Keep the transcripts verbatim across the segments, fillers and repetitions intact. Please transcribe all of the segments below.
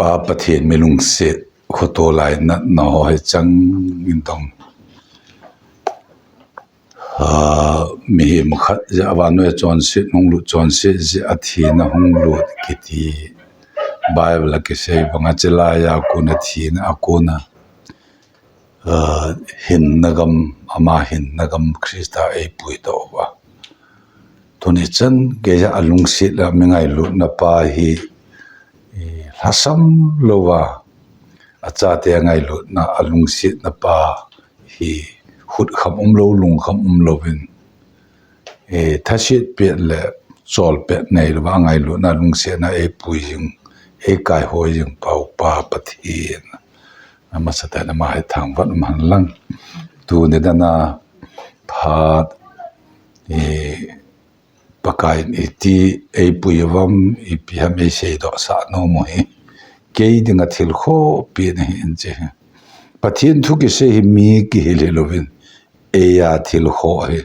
Pa Pathen mi lungset khoto lai natna ho hi chang in tong. Ah, mihem khat jeh a vannoi a chonset hung lut, chonset jeh a thina hung lut kiti Bible a kisei banga, chulai a kona thina a kona, ah, hinna gam, ama hinna gam Christa eipui doh uva. Tuni chan geiya alungset le mi ngailutna pa hi, eh, lhasam louva, achate ngailutna, alungsetna pa hi khut kham umlou, lung kham umlouvin, eh, thaset pet le chol pet neilouva, angailutna, alungsetna eipui jing, eikaihoi jing pau Pa Pathen. Amasa tah in ama hi thangvah um hen lang. Tuni dan a phat, eh, Pakaiyin iti eipui uvam, ipi ham eiseidoh sah nom u hi kei dinga thil khoh pen ahi in chi. Pathen thu kisei hi mi kihil hilouvin, eia thil khoh ahi.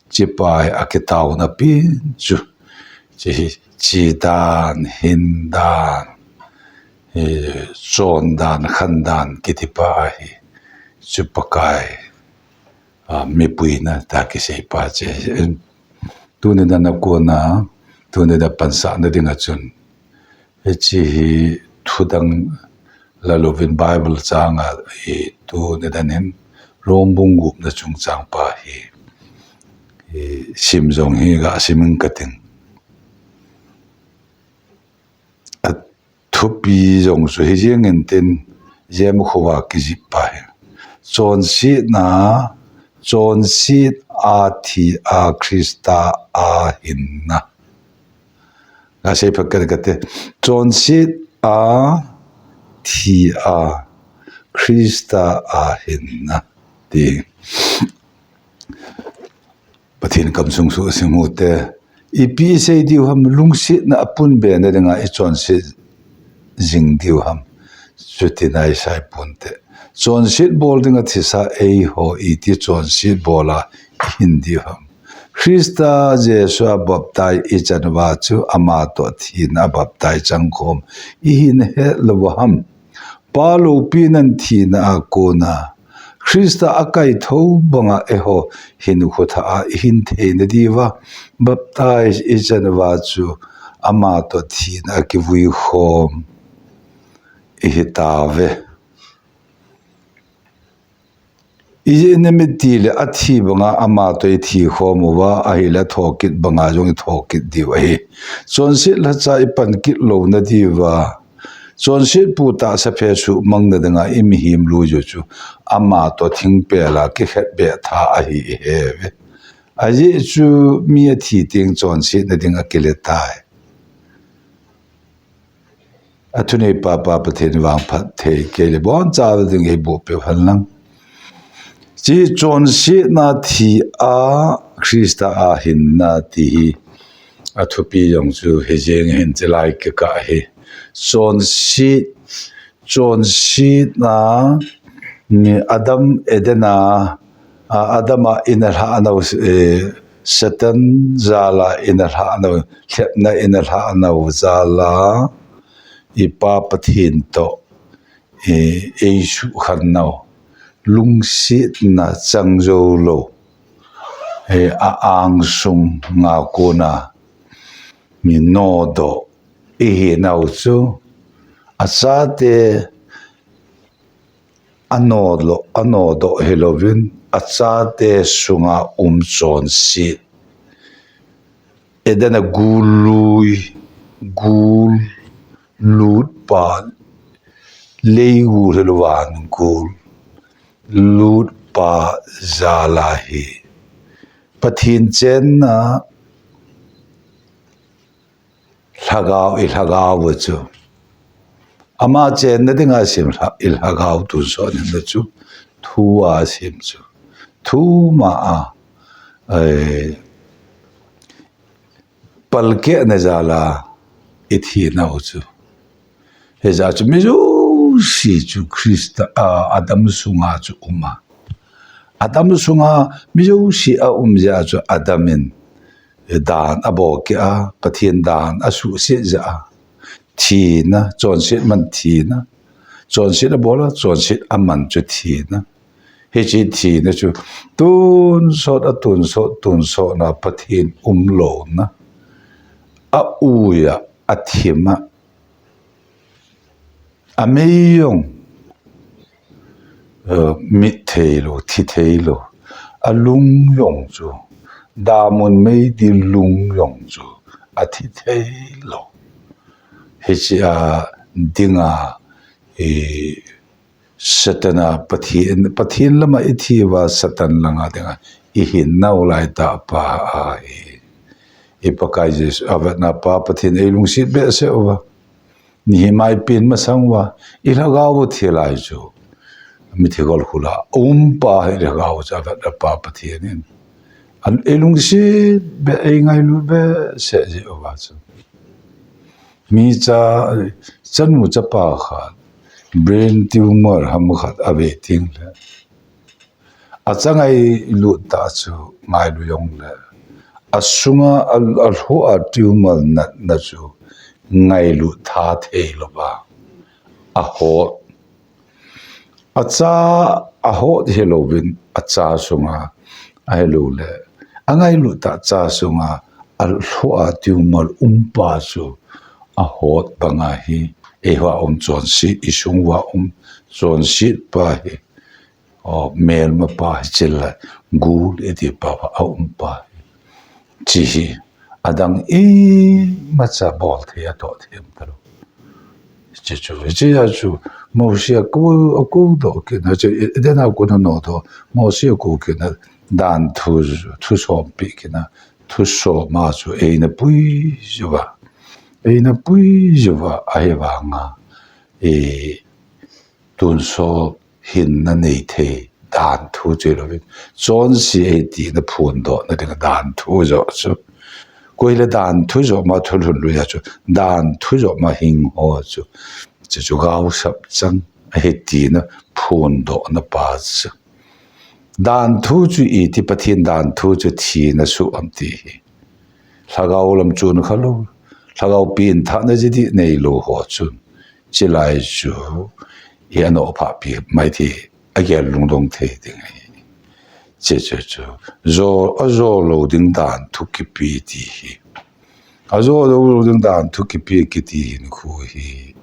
Hiche pa hi akitaona pen chu, hiche hi che dan, hin dan, eh, chon dan, khan dan kiti pa ahi. Chu Pakai, ah, mipuina tia kisei pa chu ahi. Tuni dan a kona, tuni dan a pansahna dinga chun, hiche hi thudang lalouvin Bible chang a, hi tuni dan hin Rom bung gupna chungchang pa hi, hi sim jong hi gasim inge kating. Athupi jong chu hijeng intin, Jem khovah kijih pa hi. Chonsetna, chonset a thi a Christa a hinna. Gasei phat kate kate. Chonset a thi a Christa a hinna ti. Pathen kamsung suhsim u hite. Ipi isei diu ham, lungsetna apunbe na dinga ichonset jing diu ham. Chuti naisai ponte. Chonset bol dinga thisa eiho iti chonset bol a ihin diu ham. Christa Jesu a baptize ichan uva chu amatoh thina a baptize changkhom ihin hetlou ham. Pa loupina thina a kona Christa akaithou banga eiho hinkho thah a ihin theina diuva baptize ichan uva chu amatoh thina a kivui khom ihitauve. Ijeh inem itile athi banga amatoh ithi khom uva ahile athokit banga jong ithokit diu ahi. Chonset lhacha ipan kit louna diuva, chonset pu tahsa phe suhmang na dinga imihem lui u chu amatoh thingpel a kikhetbeh tha ahi iheuve. Ajeh chu mi athi teng chonsetna ding akile tai. Athunei Pa, Pa Pathen vangphat thei kei le boncha ding eiboh peh hen lang. Hiche chonsetna thi a Christa a hinna ti hi athupi jong chu hijeng hin chulai kikah hi. Chonset, chonsetna, ni Adam Eden a, a, Adam a ina lhah nau, eh, Satan jal a ina lhah nau, lhepna ina lhah nau jal a, i Pa Pathen toh, eh, eisukhen nau, lungsetna chang jou lou, eh, a angsung a kona, mi nodoh, ihi nau chu, achate anodoh, anodoh hilouvin, achate sunga um chonset. Eden a gul lui, gul, lut pa, lei gul hilou van gul, lut pa jal a hi. Pathen chenna lhagao, i lhagao u chu. Ama chenna dinga sem lha-, i lhagao tonsot hinna chu. Thu a sem chu. Thu ma a, eh, palkehna jal a ithi nau chu. Hijeh a chu mi jouse chu Christa, a, Adam sunga chu um a. Adam sunga mi jouse aum jeh a chu Adam in dan abol kit a, Pathen dan asuhset jeh a. thina, chonset man thina, chonset abol a, chonset aman chu thina. Hiche thina chu tonsot, atonsot, tonsot na Pathen umlouna. A-ui a, athim a, amei jong, eh, mit thei lou, thi thei lou. Alung jong chu, damun meidil lung jong chu, athi thei lou. Hiche a dinga, eh, Satan a Pathen, Pathen lama ithi uva Satan langa dinga ihin nau lai tah pa ahi. I Pakai Jesu, avetna Pa Pathen eilungset behseh uva. Ni hi mai pen masang uva, i lhagao u thi lai chu. Mithi golkhul a um pa hi lhagao u chu avetna Pa Pathen in. An eilungset be, eingailut behseh jeh uva chu. Mi cha, chanu chapa khat, brain tumor ham khat ave teng le. Acha ngailut tah chu ngailu jong le. Asunga a, alhoh a tumor natna chu ngailut tha thei louva. Ahot. Acha ahot hilouvin acha sunga ahilou le. Angailut tah cha sunga alhoh a tumor um pa chu ahot banga hi. Eiho a um chonset, isung uva um chonset pa hi. O, melma pa hi chule gul iti pa uva aum pa hi. Chi hi, adang imacha bol thei atoh thei um talou. Chi chu, chi a chu, Mosi a kou, a kou doh kit na, chu, i, i den a kou na no doh, Mosi a kou kit na, dan thu, thu som pi kit na, thu som a chu, eina pui juva. Eina pui juva, ahivanga, e, tonsot hinna nei thei dan thu chu hilouvin, chonse ahi tina phondohna dinga dan thu joh chu. Koi le dan thu joh ma thulhun lui a chu, dan thu joh ma hing ho chu. Chu chu gaosap chang ahi tina phondohna pa chu. Dan thu chu iti Pathen dan thu chu thina suh am ti hi. Lhagao lam chun kha lou, lhagao pen thahna ji dih nei lou ho chun, chilai chu i anoh phah pi mai thei, agel lungdong thei ding ahi. Che che chu, jo, ajo lou ding dan thu kipe ti hi. Ajo lou, lou ding dan thu kipe kiti hin khu hi.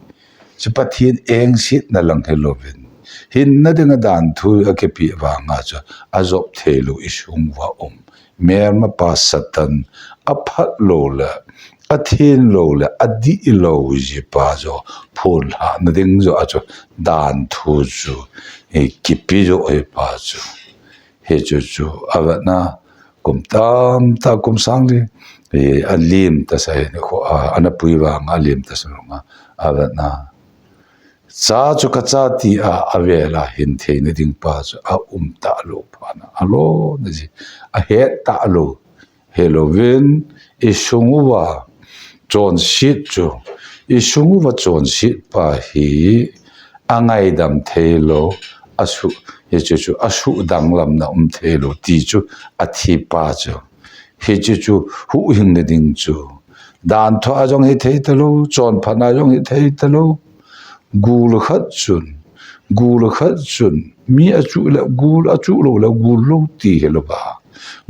Chu Pathen engsetna lang hilouvin. Hinna dinga dan thu akipe vanga chu, ajop thei lou i sung uva um. Melma pa Satan aphat lou le, athen lou le, adih lou ji pa joh, phonlhahna ding joh a chu dan thu chu, eh, kipe joh hi pa chu. Hichu chu, avetna, kum tamtah, kum sang li, eh, alim tasa hi, khu, a, ana pui vanga alim tasa nunga, avetna. Cha chu ka cha ti a, avel a hin theina ding pa chu aum talou phat na, alona ji, ahet talou. Hilouvin, i sung uva chonset chu, i sung uva chonset pa hi angaidam thei lou, asu, hichu chu, asuhdanglamna um thei lou ti chu, athi pa chu. Hichu chu, huhhingna ding chu. Dan thu a jong hi thei talou, chonphatna jong hi thei talou. Gul khat chun, gul khat chun, mi achuh le gul, achuh lou le gul lou ti hilouva.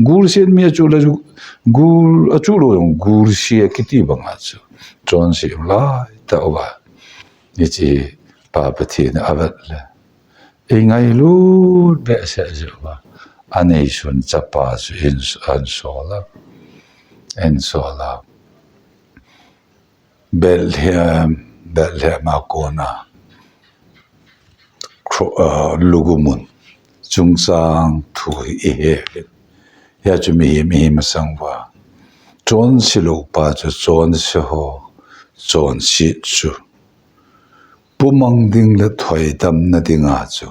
Gul sen mi achuh le ju-, gul achuh lou jong gul se kiti banga chu. Chonse lai tauva. Hiche pa Pathen avet le. Eingailut behseh jeh uva. Aneisun chapa chu in, ansol a. Ansol a. Bethlehem, Bethlehem a kona, kro-, ah, lugumun, chungchang thu hi ihe uvin. Hia chu mihem, mihem asang uva. Chonse lou pa chu chonse ho, chonset chu. Pumang ding le thoidamna dinga chu.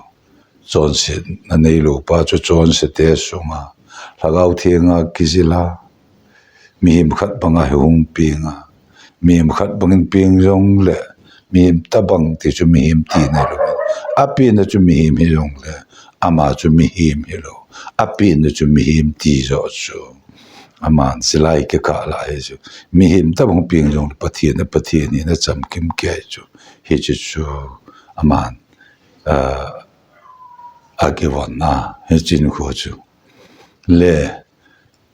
Chonsetna neilou pa chu chonse te sunga. Lhagao Thenga kijil a. Mihem khat banga hi hung peng a. Mihem khat bangin peng jong le. Mihem tabang ti chu mihem ti neilou. Apenna chu mihem hi jong le. Ama chu mihem hilou. Apenna chu mihem ti joh chu. Aman silai kikah lah hi chu. Mihem tabang peng jong Pathen a, Pathen in achamkim kei chu. Hiche chu aman, ah, akivon a, hiche nikho chu. Le,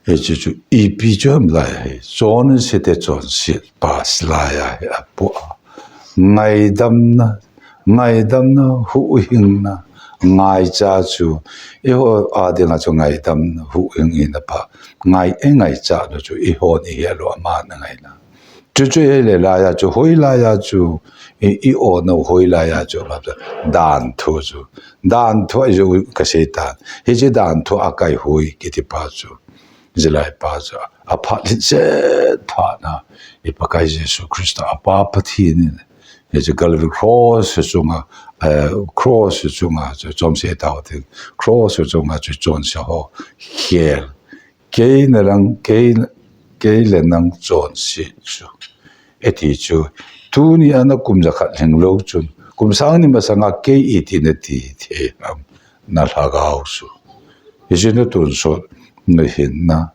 hiche chu ipi chu ham lai hi. Chonse te chonset pa silai a hi apoh a. Ngaidamna, ngaidamna, huhhingna, ngaicha chu, eiho a dinga chu ngaidamna, huhhingna pa, ngai, eingaicha nu chu, eihon ihet lou aman angaina. Chuchu ahile laiya chu, hoilaiya chu, i, i-o nau hoilaiya chu, ma chu, danthu chu. Danthu ahi chu kasei tan. Hiche danthu a kaihoi kiti pa chu. Hilai pa chu. Aphat lhingset phat na. I Pakai Jesu Christa a Pa Pathen in. Hiche Calvary cross chunga, eh, cross chunga chu chomse tau tin. Cross chunga chu chonse ho khel. Kei na lang, kei, kei le nang chonset chu. Eti chu, tuni a na kum jakhat lhing lou chun, kum sang ni masanga kei iti nati thei ham, na lhagao chu. Hichu na tonsot, na hinna,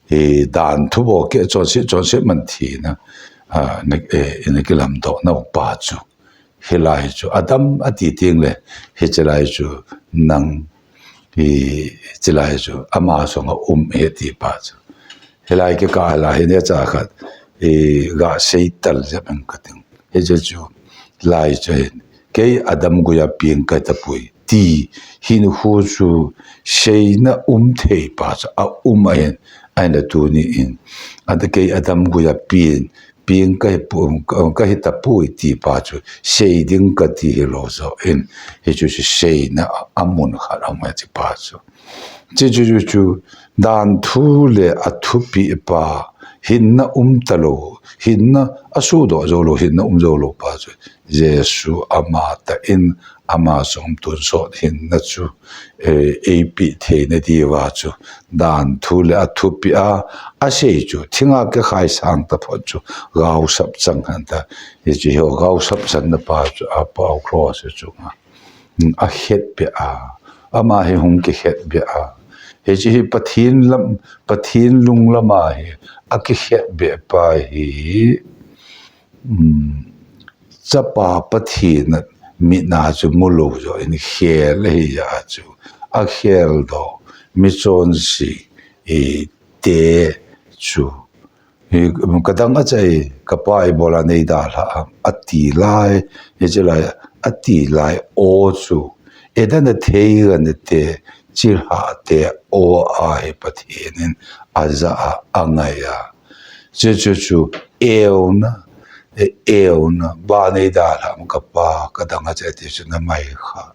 hi danthu bou kei chonset, chonset man thina, a, na, eh, na kilamdoh nau pa chu. Hilai chu, Adam ati teng le, hichelai chu, nang, hi, hichelai chu, ama sunga um e ti pa chu. Hilai kikah lai hi neocha khat, hi, gasei tal jep ing kating. Hiche chu, lai chu hin, kei Adam guia peng kahi tapoi, ti, hinkho chu, seina um thei pa chu, aum ahin, ahinla tuni in. Ata kei Adam guia peng, peng kahi pu-, kahi tapoi ti pa chu, sei ding kati hilou joh in, hichu chu seina amun khat aum e ti pa chu. Hichu chu, chu, danthu le athupeh pa, hinna um talou, hinna asodoh jou lou, hinna um jou lou pa chu, Jesu amatah in, ama sung tonsot hinna chu, eh, eipeh theina diuva chu, danthu le athupeh a, asei chu, thinga kikhai sang taphot chu, gaosap chang hen ta, hiche hi gaosap channa pa chu, apoh a cross chunga, hmm, akhetbeh a, ama hi hung kikhetbeh a, hiche hi Pathen lam, Pathen lung lama hi, akikhetbeh pa hi, um, Chapa Pathen a mit a chu mulou joh in khel ahi a chu. Akhel doh, michonse, i, te chu. Hi, kadang achai, kapa ibola neidalhah ham, ati lai, hichelai, ati lai o chu. Eden a thei gante, chilhah te o a hi Pathen in ajah a, angai a. Chu, chu, chu, euna, e, euna, ba neidalhah ham kapa, kadang achai ti chu namai kha.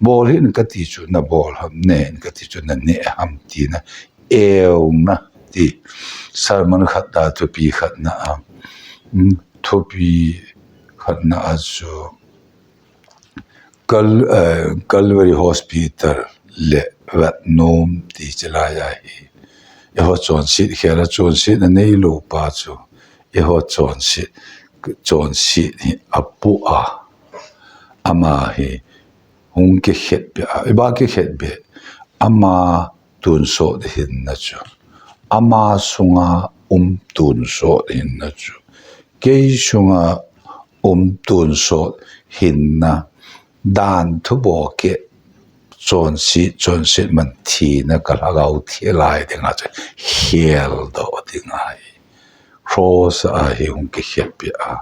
Bol hih in kati chu nabol ham, ne in kati chu nane ham tina. Euna ti. Sermon khat a, thupi khatna a. Hmm, thupi khatna a chu. Cal-, eh, Calvary Hospital le vetnom ti chelai ahi. Eiho chonset khel a chonsetna neilou pa chu. Eiho chonset, chonset hi apoh a. Ama hi hung kikhetbeh a. Iba kikhetbeh. Ama tonsot hinna chu. Ama sunga um tonsot hinna chu. Kei sunga um tonsot hinna danthu bou kei chonset, chonset man thina ka lhagao thilai dinga chu khel doh ding ahi. Cross a hi hung kikhetbeh a.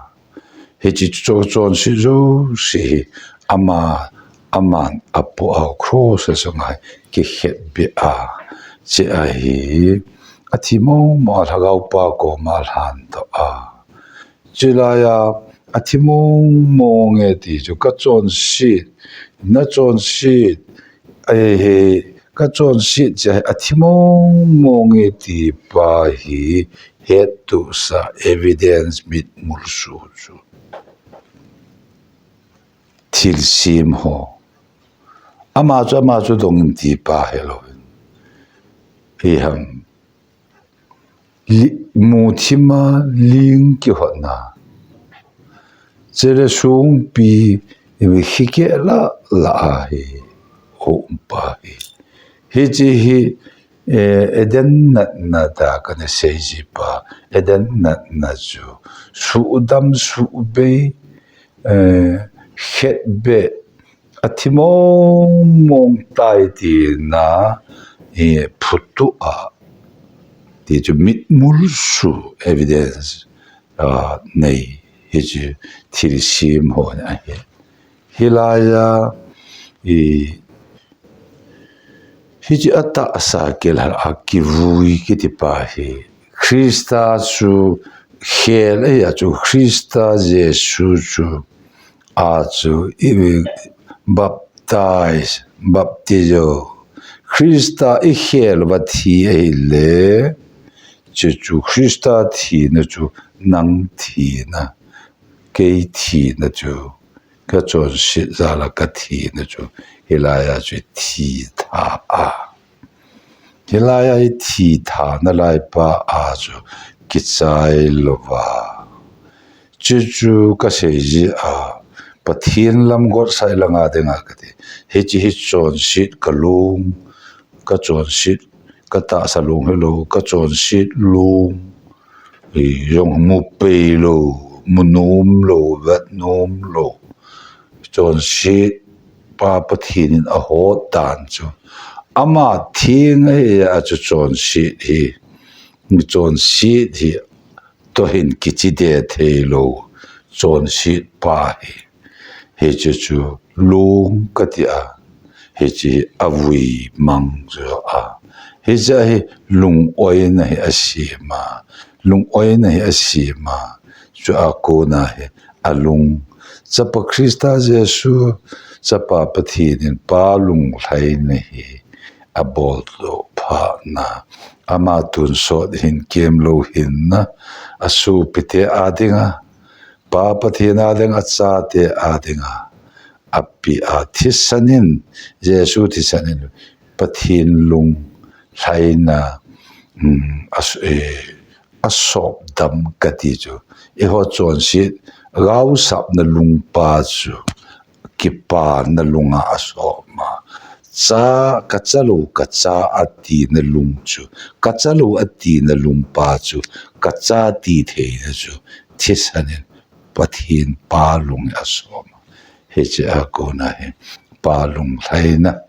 Hiche chu chonset jouse hi ama, aman apoh a cross a sunga hi kikhetbeh a. Hiche ahi athi mong mong a lhagao pa koma lhan doh a. Chulai a, athi mong mong e ti chu ka chonset, na chonset, ahi, ka chonset chu athi mong mong e ti pa hi hettohsah evidence mitmul soh chu. Thilsem ho. Ama chu, ama chu dong in ti pa hilou in. Hi ham. Li-, muthim a ling kihotna. Chule songpi, ibi khikeh lah lah ahi, hom pa hi. Hiche hi, eh, Eden natna tia kana seiji pa, Eden natna chu, suhdam suhbei, eh, khetbeh, athi mong mong tai tina, eh, phutu a, ti chu mitmul su evidence, ah, nei, hichu thilsem ho ahi. Hilaiya, i, hichu atahsa kei a kivui kiti pa hi. Christa chu khel ahi a chu, Christa Jesu chu a chu i baptize, baptizo. Christa i khel uva thi ahile, chuchu Christa thina chu nang thina, kei thina chu, ka chonset jal a ka thina chu, hilaiya chu thi tha a. Hilaiya i thi thana lai pa a chu kichai louva. Chuchu ka seiji a, Pathen lam gotsai langa dinga kati. Hiche hi chonset ka long, ka chonset, ka tahsa long hilou, ka chonset long. I jong mu pei lou, mu nom lou, vet nom lou. Chonset pa Pathen in ahot dan chu. Ama theng ahi a chu chonset hi. Chonset hi toh hin kichide thei lou. Chonset pa hi. Hiche chu long kati a. Hiche hi avui mang chu a. Hiche hi lung-oina hi asem a. Lung-oina hi asem a. Chua kona hi alung. Chapa Christa Jesu, Chapa Pathen in Pa lunglhaina hi abol doh phat na. Ama tonsot hin kemlou hinna. Asopite a dinga. Pa Pathen a dinga, achate a dinga. Api a thisan in, Jesu thisan in, Pathen lunglhaina, um, as-, eh, asopdam kati chu. Eiho chonset, gaosapna lungpa chu, kipana lunga asop ma. Cha, ka cha lou, ka cha atina lung chu. Ka cha lou atina lungpa chu. Ka cha ti theina chu. Thisan in Pathen Pa lung hi asop ma. Hiche a kona hi. Pa lunglhaina,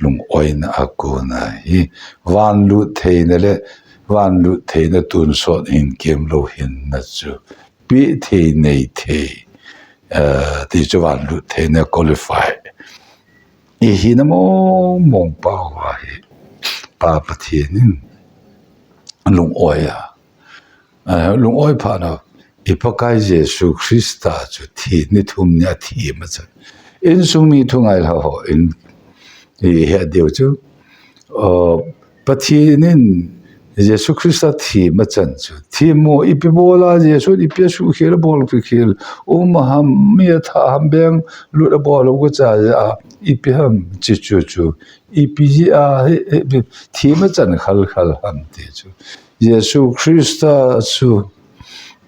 lung-oina a kona hi. Vanlut theina le, vanlut theina tonsot hin kemlou hinna chu. Pe thei nei thei. Eh, ti chu vanlut theina qualify. I hina mong mong pa uva hi. Pa Pathen in lung-oi a. Eh, lung-oi phat na. I Pakai Jesu Christa chu thi ni thum ni a thi ma chan. Insung mi thu ngai lha ho in i he deu chu. Uh, Pathen in Jesu Christa thi ma chan chu. Thi mo ipi bol a Jesu ipi a sukhel a bol kikhel. Um ham mi a tha ham beng lut a bol u ka cha a ipi ham chi chu chu. Ipi ji a he, he, thi ma chan khal khal ham ti chu. Jesu Christa chu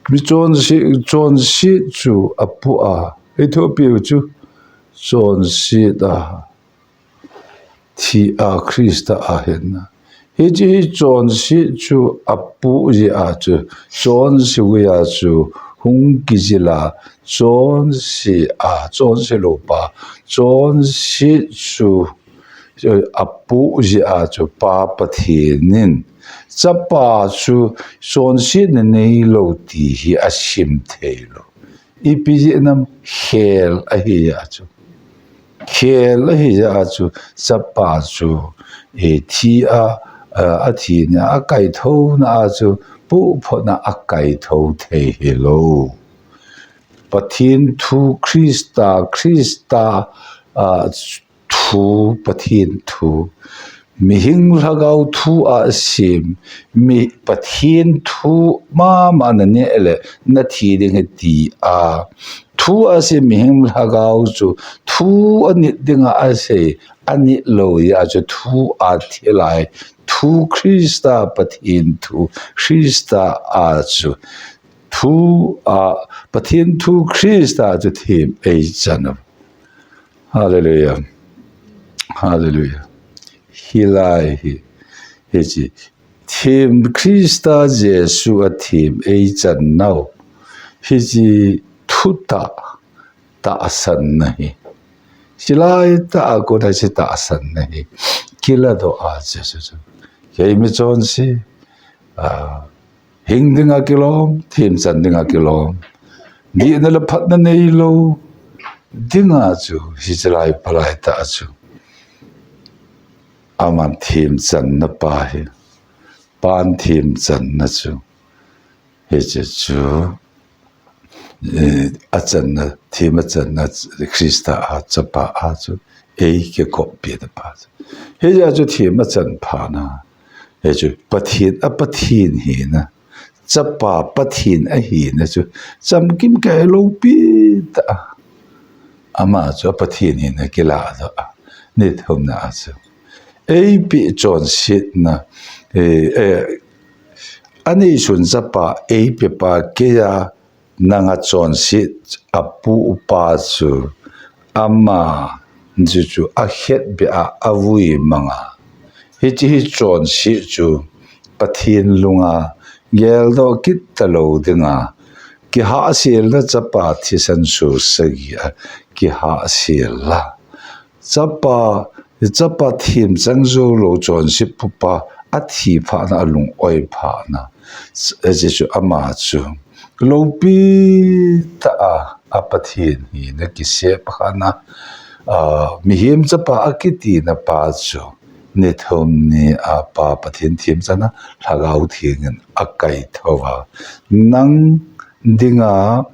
mi chonset, chonset chu apu a. Ethiopia chu chonset a. Thi a Christa a hinna. Hiche hi chonset chu apu ji a chu, chonse uva chu, hung kijil a, chonse a, chonse lou pa, chonset chu, apu ji a chu, Pa Pathen in, Chapa chu, chonsetna neilou ti hi asim thei lou. Ipi jeh ham khel ahi a chu. Khel ahi a chu, Chapa chu, eh, thi a, eh, athi nia, akaithou na a chu, puphot na akaithou thei hilou. Pathen thu Christa, Christa, ah, thu, Pathen thu. Mihing lhagao thu a sem, mi Pathen thu mama na neh le, na thi ding ahi ti a. Thu a sem mihing lhagao chu, thu a nit ding a asei, a nit lou a chu thu a thi lai. Thu Christa Pathen thu, Christa a chu. Thu a, Pathen thu Christa chu them ei chan a. Hallelujah. Hallelujah. Hilai hi. Hichi, thim Krista Jesu a thim ei chan nau. Hichi thutah, tahsan na hi. Silai ta a kona si tahsan na hi. Kila do a Jesu chu. Kei mi chonse. A, hing dinga kilom, thim chan dinga kilom. Dihna le phatna nei lo. Dinga chu, hichi lai palai ta chu. Aman thim chan na pa hi. Pan thim chan na chu. Hichi chu, eh, a channa, thim a channa Krista a chapa a chu, ei kikoppi na pa chu. Hijeh a chu thim a chan pha na. Hichu Pathen a Pathen hina. Chapa Pathen ahina chu. Chamkim kei loupi ta. Ama chu a Pathen hina kila do a. Ni thum na a chu. Ei pi chonset na. Eh, eh, Anei sun chapa ei pepa kei a nanga chonset a pu upa chu ama chu chu a khet be a a vui manga. Hichi hi chonset chu Pathen lunga geldoh kit ta lo dinga. Kihahsel na chapa thisan su sagi a kihahsel la. Chapa, chapa thim chang zo lo chonset pupa, a thi pha na, a lung oi pha na. Ch-, Jesu ama chu. Loupi ta a, a Pathen hina kisep kha na. A, mihem chapa a kiti na pa chu. Ni thum ni a pa Pathen thim chang na, Lhagao Theng in a kai tho a. Nang dinga,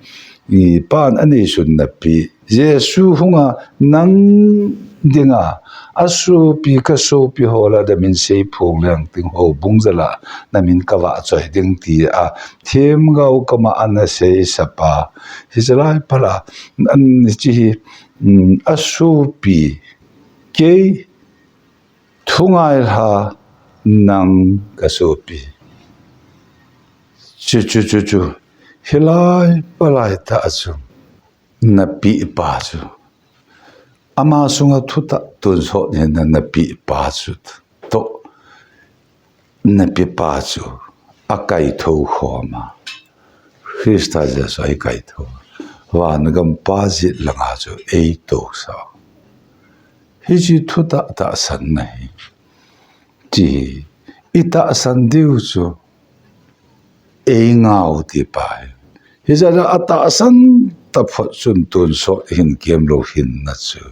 i pan anei sun na pi. Jesu hunga nang dinga, a sopi ka sopi ho la da min sei phung leng ting ho bung jala na min ka va choi ding ti a. Themgao kama ana sei sapa. Hichi lai pala, an chi hi, mm, a sopi kei thungai lha nang ka sopi. Chu, chu, chu, chu. Hilai palai ta chu. Na pi pa chu. Ama sunga thutah tonsot hina na pi pa chu. To na pi pa chu. A kai tho khoma. Krista Jesu a kai tho. Van gam pa jit langa chu ei to sa. Hichi thutah tahsan na hi. Chi hi. I tahsan diu chu. Ei ngau ti pa hi. Hijeh a tahsan ta phot chun tonsot hin kem lo hin na chu.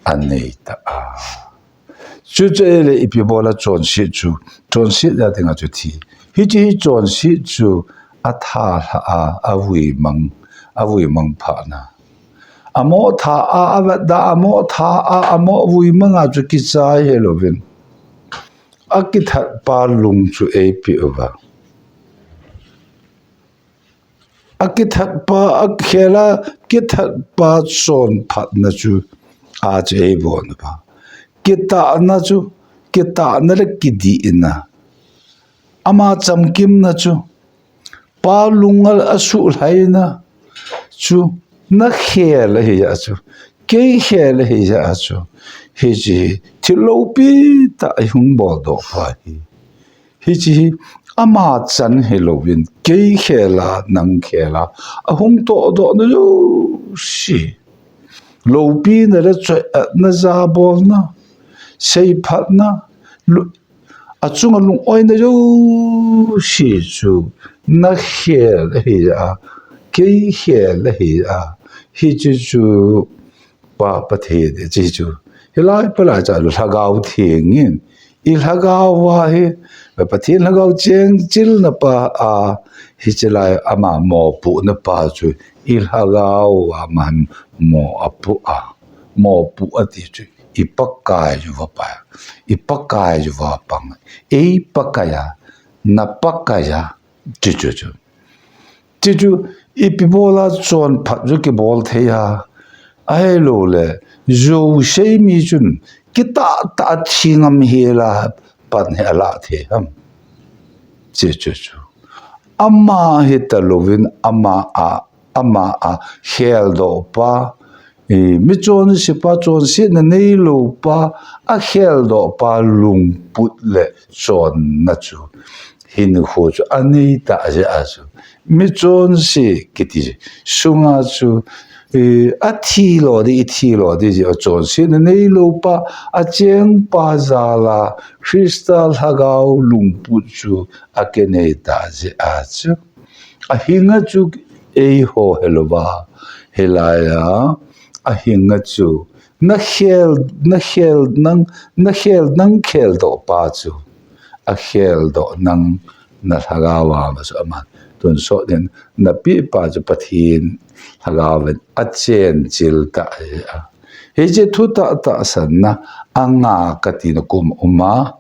Anei ta a. Chu chu ei le ipi bola chonset chu. Chonset a dinga chu thi. Hichi hi chonset chu a tha lha a, a vui mang, a vui mang pha na. A mo tha a, a vet da, a mo tha a, a mo vui mang a chu kichai he lovin. A kithat pa lung chu ei pi uva. A kithat pa, a khela kithat pa chon phat na chu a chu ei bon pa. Kitah na chu, kitah na le kidi na. Ama chamkim na chu. Pa lungal a suhlaina chu na khel ahi a chu. Kei khel ahi a chu. Hichi hi thil loupi ta a hung bol doh pa hi. Hichi hi ama chan hi louvin kei khel a nang khel a a hung toh doh na jouse. Loupi na le choi na ja bol na. Sei phat na. Lu-, A chunga lung-oina jouse chu na khel ahi a, kei khel ahi a, hiche chu Pa Pathen hiche chu. Hilai palai cha Lhagao Theng in, i lhagao a hi, Pathen Lhagao cheng chilna pa a, hiche lai ama mopohna pa chu, i lhagao a ama mopoh a, mopoh ati chu. I Pakai uva pa, i Pakai uva pang, ei Pakai a, na Pakai a, chu chu chu. Chu chu, ipi bola chonphat chu kibol thei a, ahilouleh, jouse mi chun, kitah tah a thi ngam hela pan hi ala thei ham. Chu chu chu. Ama hi talouvin, ama a, ama a kheldoh pa, Eh, mi chonse pa, chonsetna neilou pa, akheldoh pa lungput le chonna chu hinkho chu anei tah jeh a chu, mi chonse kiti sunga chu, eh, athi lou ding, ithi lou ding jeh a chonsetna neilou pa, achengpa jal a Christa lhagao lungput chu akinei tah jeh a chu, ahinga chu eiho helouva, hilai a, ahinga chu nakhel, nakhel nang, nakhel nang kheldoh pa chu, akheldoh nang na lhagao a ma chu aman tonsot in napeh pa chu Pathen lhagao in achenchil tah jeh a. Hiche thutah tahsanna anga kati na kum um a,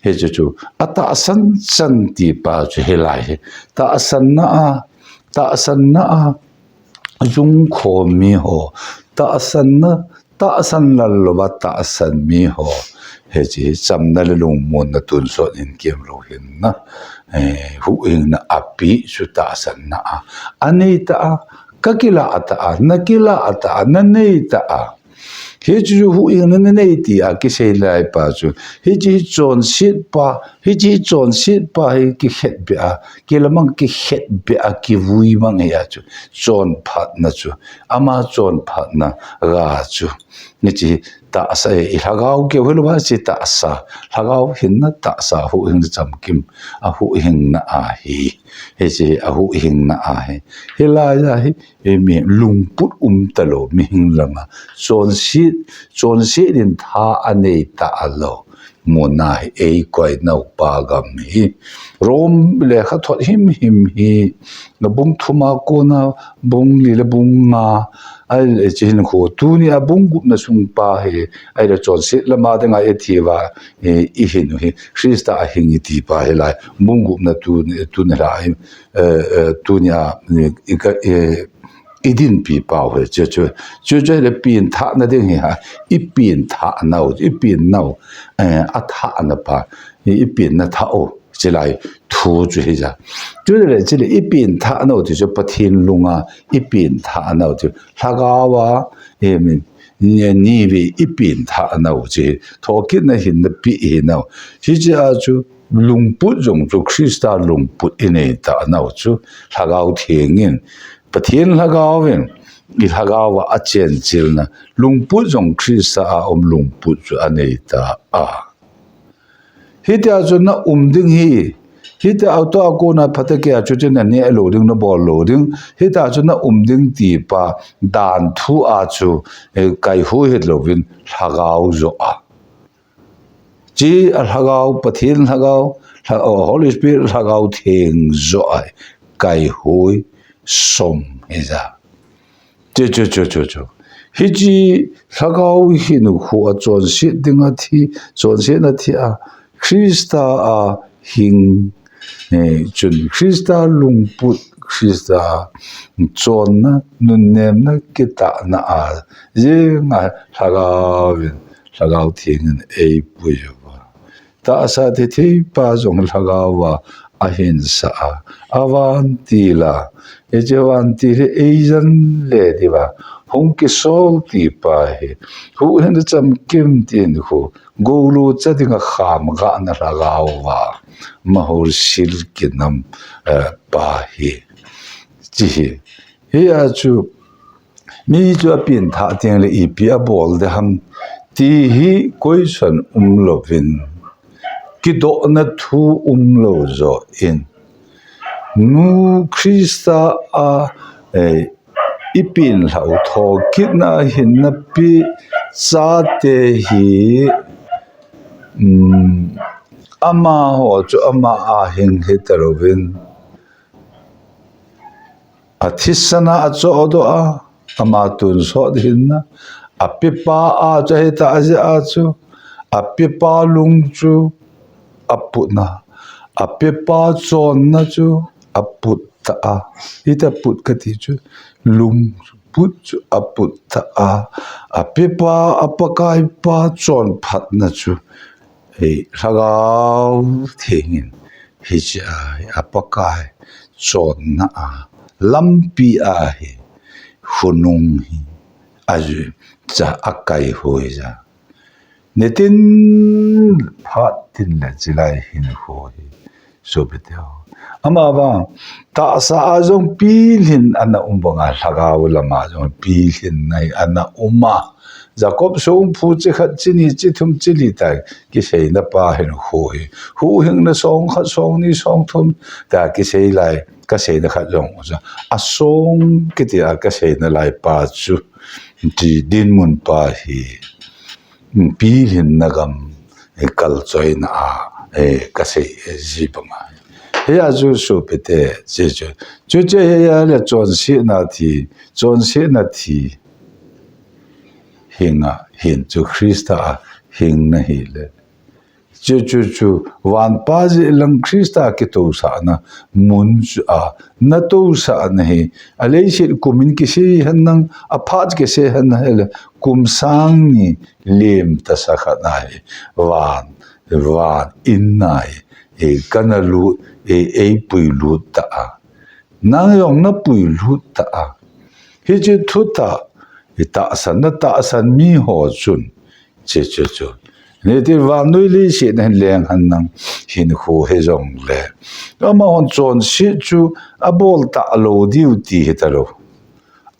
hiche chu atahsan chan ti pa chu hilai hi. Tahsanna a, tahsanna a jungkho mi ho, tahsanna, tahsan lal louva tahsan mi ho, hiche hi chamna le lungmonna tonsot in kemlou hinna, eh, huhhingna apeh chu tahsanna a, anei tah a, kakilah tah a, nakilah tah a, nanei tah a. Hichu huhhingna nanei ti a kisei lai pa chu, hiche hi chonset pa, hiche hi chonset pa hi kikhetbeh a, kilamang kikhetbeh a, kivui mang hi a chu, chonphatna chu, ama chonphatna ga chu, hiche hi tahsa hi, ilhagao keu hilouva hiche tahsa, lhagao hinna tahsa, huhhingna chamkim, ahuhhingna ahi, hiche hi ahuhhingna ahi, hilai a hi, imi lungput um talou, mihing lama chonset, chonset in tha anei talou muna hi eikoi nau pa gam hi. Rom lekhathot himhim hi, nabung thum a kona bung li le bung nga, ahile hiche hinkho, tuni a bung gupna sung pa hi, ahile chonset lama dinga ithi uva, eh, ihin u hi, Christa ahing iti pa hilai, bung gupna tuni, tuni lha, eh, eh, tuni a, eh, i ka, eh, idinpi pau hi, chu, chu, chu, chu le penthahna ding hi ha, ipenthah nau, ipen nau, eh, athahna pa, i, ipenna thah u, chulai thu chu hija. Chu le, chu le, ipenthah nau ti chu Pathen lunga, ipenthah nau ti, lhagao a, eh, ni, ni vei ipenthah nau ti, thokitna hinna pe hi nau. Hiche a chu, lungput jong chu Christa lungput inei tah nau chu, Lhagao Theng in, Pathen Lhagao in, ilhagao a achenchilna, lungput jong Christa a um lungput chu anei tah a. Hitia chu na um ding hi, hitia auto a kona phatah kei a chu tin naneh lou ding, nabol lou ding, hitia chu na um ding ti pa, dan thu a chu, eh, kaihui hilouvin, lhagao joh a. Chi a lhagao, Pathen lhagao, lha-, oh, Holy Spirit lhagao theng joh a kaihui som hija. Chu, chu, chu, chu, chu. Hiche lhagao hinkho a chonset ding athi, chonsetna thi a, Christa a hing, eh, chun Christa lungput, Christa chonna, nunnemna, kitahna a, jing a lhagao in, Lhagao Theng in eipui uva. Tahsa thithei pa jong lhagao a ahinsah a, avantil a, hiche vantil hi eijen le diuva hung kisol ti pa hi, huhhingna chamkim tin khu, golu cha dinga kham gahna lhagao a, mahur sil kinam, eh, pa hi. Chi hi. Hia chu, mi chu apenthah teng le ipi abol ding ham ti hi question umlouvin, kidohna thu umlou joh in, nu Christa a, eh, ipenlhah u thokitna hinna pe chate hi, um, amaho chu ama a hing hitalouvin, athisan a achohdoh a, ama tonsot hinna, apepa a chu ahitah jeh a chu, apepa lung chu aputna, apepa chonna chu aput tah a, hita put kati chu, lungput chu aput tah a, apepa, a Pakaipa chonphatna chu, eh, Lhagao Theng in hiche a, a Pakai chonna a, lampi a hi, khonung hi, ajuicha akaihui ja. Nitin phat tin le chilai hinkho hi. Sopite ho. Ama vang, tahsa a jong pilhin ana um banga lhagao lama jong pilhin na hi ana um a. Jacob songphu chi khat chi ni chi thum chi li ta kiseina pa hinkho hi. Huhhingna song khat song ni song thum ta kisei lai kaseina khat jong u ja. A song kiti a kaseina lai pa chu. Ti dinmun pa hi. Pilhinna gam, eh, kalchoina a, eh, kasei, eh, ji banga. Hia chu sopite, che chu. Chuche hia le chonsetna thi, chonsetna thi. Hinga, hin chu Christa a, hingna hile. Chu, chu, chu, vanpa jeh lang Christa kitousahna, mun chu a, natousahna hi, a leiset kumin kisei hen nang, a phat kisei hen nang, hele, kum sang ni lem tasa khat na hi, van, van in na hi, e, kana lut, e, eipui lut ta a. Nang jong napui lut ta a. Hiche thutah, i tahsan, natahsan mi ho chun, Che, che, che. Nitin vannoi leiset na hin leng hen nang hinkho hi jongle. Amahon chonset chu abol talou diu ti hita lou.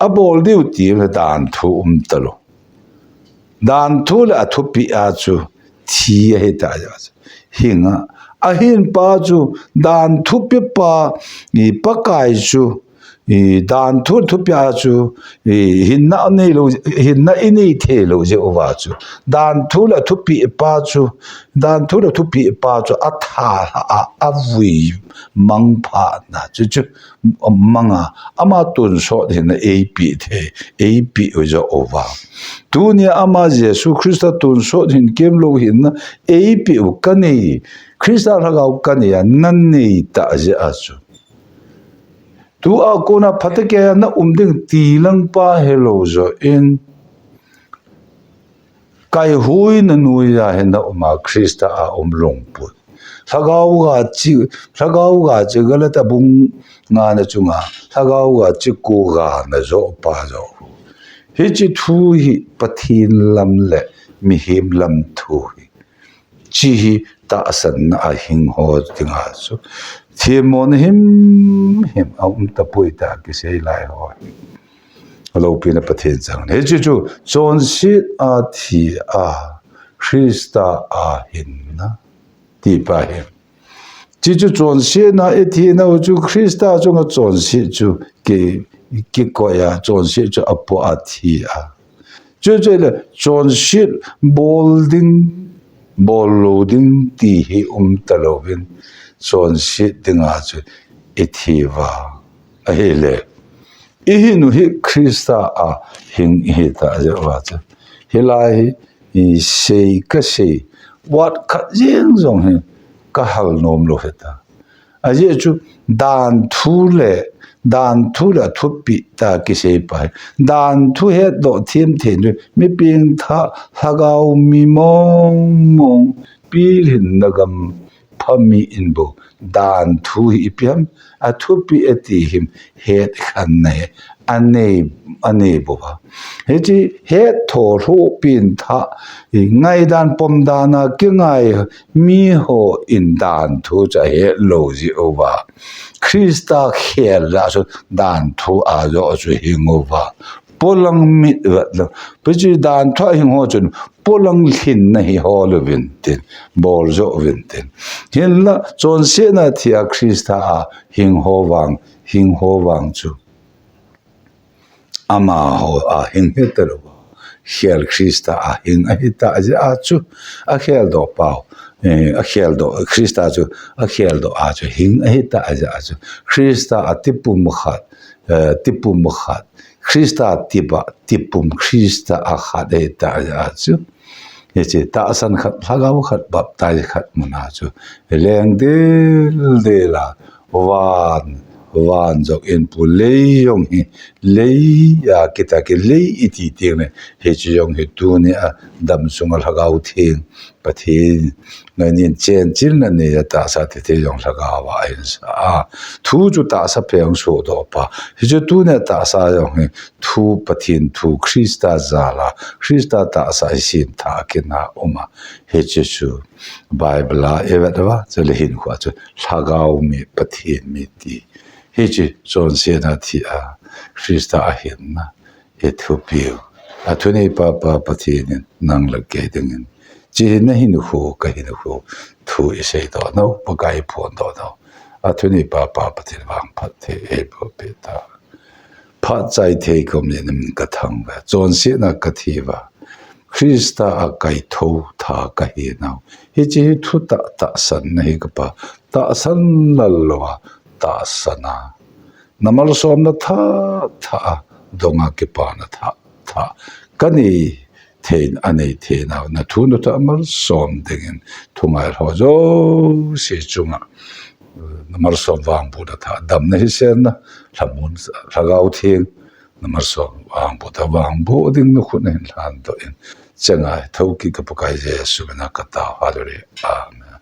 Abol diu ti le danthu um talou. Danthu le athupeh a chu thi ahita ja. Hinga, ahin pa chu danthu pepa i Pakai chu I, danthu thupeh a chu, i, hinna neilou, hinna inei theilou jeh uva chu. Danthu le thupeh pa chu, danthu le thupeh pa chu, atha a, avui mangpha na chu chu, manga, ama tonsot hinna eipeh thei, eipeh u jeh uva. Tunia ama Jesu Christa tonsot hin kemlou hinna eipeh u kanei, Christa lhagao kanei a, nanei ta jeh a chu. Tua kona phatah a na um ding ti lang pa helou jo in. Kaihuina noiya hi na um a Christa a um lungput. Lhagao ga chi, lhagao ga chi Galata bung nga na chunga. Lhagao ga chi ko ga na jo pa jo. Hiche thu hi Pathen lam le mihem lam thu hi. Chi hi tahsanna a hing ho dinga chu. Themmo na himhim a um tapoi ta kisei lai ho. Aloupina Pathen chang. Hiche chu, chonset a thi a, Christa a hinna. Ti pa hi. Chi chu chonsetna i thina u chu Christa chunga chonset chu ki, kikoi a, chonset chu apoh a thi a. Chuche le chonset bol ding, bol lou ding ti hi um talouvin, chonset dinga chu i thi uva. Ahile, i hin u hi Christa a hing i hita jeh uva chu. Hilai hi, i sei kasei, wat khat jeng jong hi kahal nom lou hita. Ajeh chu danthu le, danthu le thupeh ta kisei pa hi. Danthu hetdoh themthem chu mi pengthah, lhagao mi mongmong, pilhinna gam pha mi in bou. Danthu hi ipi ham, athupeh ati him, het khan na hi. Anei, anei bou va. Hiche het tho lhu pengthah, i ngaidan pomdan a kingai mi ho in danthu chu ahet lou jeh uva. Christa khel a chu danthu a jo chu hing uva. Polang mit vet lou. Hiche danthu a hing ho chun polang lhinna hi hol uvin tin, bol jo uvin tin. Hinla chonsetna thi a Christa a hing ho vang, hing ho vang chu. Amaho a hing hita lou. Khel Christa a hing ahita jeh a chu. Akhel doh pau. Eh, akhel doh, Christa chu, akhel doh a chu hing ahita jeh a chu. Christa a tipum khat, eh, tipum khat. Christa tipa, tipum Christa a khat ahita jeh a chu. Hiche tahsan khat, lhagao khat, baptize khat muna chu. Leng dildil a, van, van jong in pu lei jong hi, lei a kita ki lei iti ting le, hiche jong hi tunia dam sunga Lhagao Theng Pathen nganin chenchilna nei a tahsa thei thei jong Lhagao a ahin sa a. Thu chu tahsa peng sodoh pa. Hichu tunia tahsa jong hi thu Pathen thu Christa jal a, Christa tahsa hi semthah kina um a. Hiche chu Bible a i vet uva, chule hinkho a chu Lhagao mi Pathen mi ti. Hiche chonsetna thi a Christa a hinna i thupiu. A thuneipa pa Pathen in nang le kei dingin, hiche hi na hinkho, ka hinkho, thu i seidoh nau, Pakai phondoh nau. A thuneipa pa Pathen vangphat thei eiboh peh ta. Phat chai thei kom ni namin ka thangvah. Chonsetna ka thi uva, Christa a kaitho tha ka hi nau. Hiche hi thutah tahsanna hi kapa. Tahsan lal louva tahsan a, na malsomna thah thah a, donga kipana thah thah ka nei thei, a nei thei nau, na thu na tah malsom dingin thu ngailhah jouse chunga na malsom vangbohna thah, damna hisenna, lhamon, Lhagao Theng, na malsom vangboh thah, vangboh ding na khut na hin lhandoh in, chenga thokit ka Pakai Jesu mina ka tao. Hallelujah. Amen.